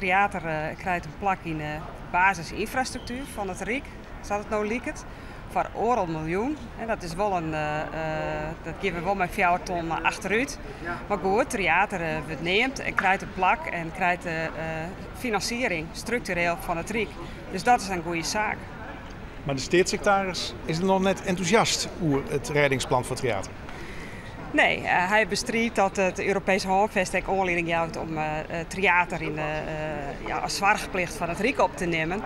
Tryater krijt in plak yn de basisynfrastruktuer fan it Ryk, sa't it no liket, foar oardel miljoen. En dat is wol in, dat gean we wol mei 4 ton achterút. Mar goed, Tryater wurdt neamd en krijt in plak en krijt finansiering struktureel fan it Ryk. Dus dat is in goede saak. Mar de steatssiktaris is noch net entûsjast oer it rêdingsplan foar Tryater. Nee, hy bestriidt dat it Europeesk Hânfest ek oanlieding jout om Tryater yn de, ja, as soarchplicht fan it Ryk op te nimmen.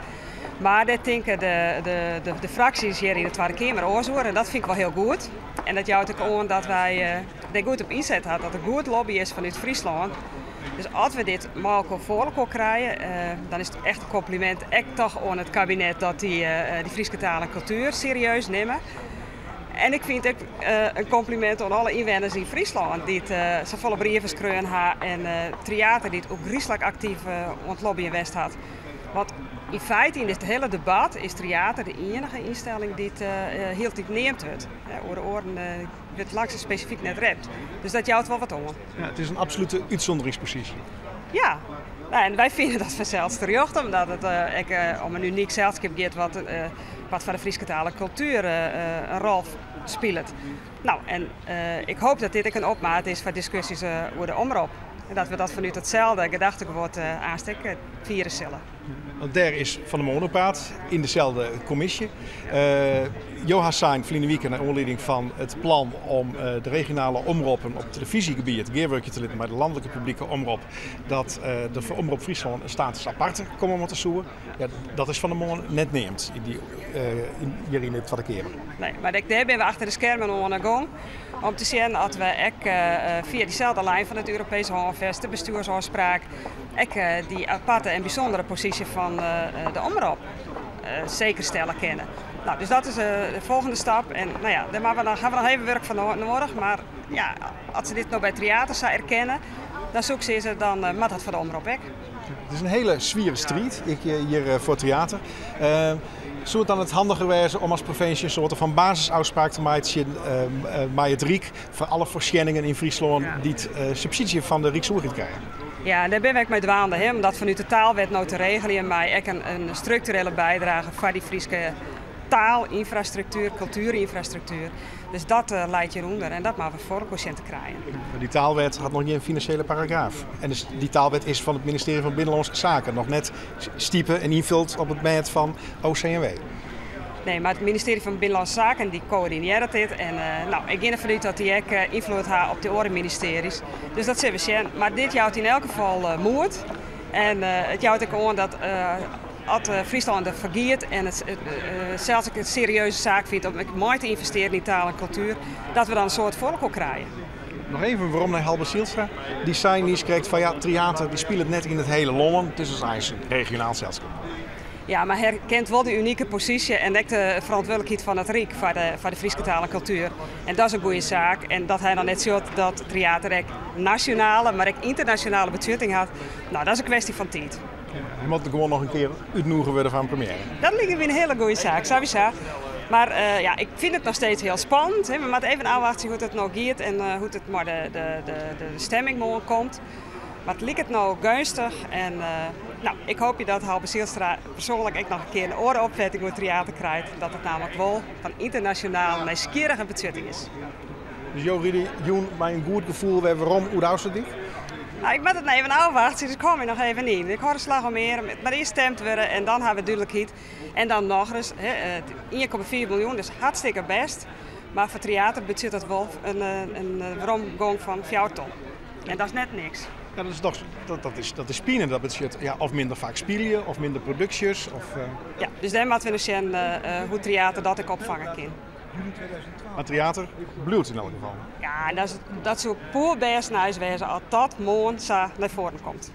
Mar dêr tinke de, de, de, de fraksjes hjir yn de Twadde Keamer oars oer en dat fyn ik wol hiel goed. En dat jout ek oan dat wy dêr goed op ynset ha, dat der goed lobby is fanút Fryslân. Dus as we dit mei elkoar foar elkoar krije, dan is it echt in komplimint ek toch oan it kabinet dat dy dy Fryske taal en kultuer serieus nimme. En ik fyn it ek in komplimint oan alle ynwenners yn Fryslân dy't safolle brieven skreaun ha en Tryater dy't ôfgryslik aktyf oan it lobbyen west hat. Want yn feite yn dit hiele debat is Tryater de iennige ynstelling dy't hieltyd neamd wurdt. Oer de oaren wurdt lang sa spesifyk net rept. Dus dat jout wol wat oan. Ja, it is in absolute útsûnderingsposysje. Ja, nou, en wy fine dat fansels terjochte, omdat it ek om in unyk selskip giet wat, wat foar de Fryske taal en kultuer in rol spilet. Nou, en ik hoop dat dit ek in opmaat is foar diskusjes oer de omrop. En dat we dat fanút itselde gedachteguod aanst ek fiere sille. Want dêr is fan 'e moarn oer praat yn deselde kommisje. Jo ha sein ferline wike nei oanlieding fan it plan om de regionale omroppen op telefyzjegebiet gearwurkje te litten mei de lanlike publike omrop, dat der foar Omrop Fryslân in status aparte komme moatte soe. Ja, dat is fan 'e moarn net neamd yn dy, hjir yn de Twadde Keamer. Nee, mar ek dêr binne we achter de skermen oan 'e gong om te sjen oft we ek fia dyselde lijn fan it Europeesk Hânfest, de bestjoersôfspraak, ek dy aparte en bysûndere posysje fan de omrop seker stelle kinne. Nou, dus dat is de folgjende stap. En nou ja, dêr moatte we noch, ha we noch even wurk foar noadich. Mar ja, as se dit no by Tryater sa erkenne, dan soe ik sizze, dan moat dat foar de omrop ek. It is in hiele swiere striid, ek hjir foar Tryater. Soe it dan it handiger wêze om as provinsje in soarte fan basisôfspraak te meitsjen mei it Ryk foar alle foarsjenningen yn Fryslân dy't subsydzje fan de Ryksoerheid krije? Ja, dêr binne we ek mei dwaande, hè, om dat fanút de taalwet no te regeljen mei ek in strukturele bydrage foar dy Fryske taalynfrastruktuer, kultuerynfrastruktuer. Dus dat leit hjirûnder en dat moatte we foar elkoar sjen te krijen. Mar dy taalwet hat noch gjin finansjele paragraaf. En dus dy taalwet is fan it ministearje fan Binnenlânske Saken noch net stipe en ynfuld op it mêd fan OCMW. Nee, mar it ministearje fan Binnenlânske Saken dy koördinearret dit. En nou, ik gean derfan út dat dy ek ynfloed ha op de oare ministearjes. Dus dat sille we sjen. Mar dit jout yn elk gefal moed. En it jout ek oan dat as Fryslân derfoar giet en it sels ek in serieuze saak fynt om mei te ynvestearjen yn taal en kultuer, dat we dan in soad foar elkoar krije. Noch even werom nei Halbe Zijlstra. Dy sei niiskrekt fan ja, Tryater dy spilet net yn it hiele lân, it is dus eins in regionaal selskip. Ja, mar hy erkent wol de unike posysje en ek de ferantwurdlikheid fan it Ryk foar de Fryske taal en kultuer. En dat is in goede saak. En dat hy dan net sjocht dat Tryater ek nasjonale, mar ek ynternasjonale betsjutting hat, nou, dat is in kwestje fan tiid. Hy moat gewoan noch in kear útnûge wurde foar in premiêre. Dat liket my in hiele goede saak, sawiesa. Mar ja, ik fyn it noch steeds hiel spannend. We moatte even ôfwachtsje hoe't it no giet en hoe't it mei de stemming moarn komt. Mar it liket no geunstich en nou, ik hoopje dat Halbe Zijlstra persoanlik ek noch in kear in oare opfetting oer Tryater krijt. Dat it nammentlik wol fan ynternasjonaal nijsgjirrige betsjutting is. Dus jo ride jûn mei in goed gefoel wer werom oer de Ofslútdyk? Nou, ik moat it noch even ôfwachtsje, dus ik hâld my noch even yn. Ik hâld de slach om 'e earm. It moat earst stimd wurde en dan ha we dúdlikheid. En dan nochris, 1,4 miljoen is hartstikke bêst, mar foar Tryater betsjut dat wol in weromgong fan 4 ton. En dat is net niks. Ja, dat is dochs, dat is pine. Dat betsjut ja, of minder faak spylje, of minder produksjes. Of, Ja, dus dêr moatte we noch sjen hoe't Tryater dat ek opfange kin. Mar Tryater bliuwt yn elk gefal. Ja, en dat soe poerbêst nijs wêze as dat moarn sa nei foaren komt.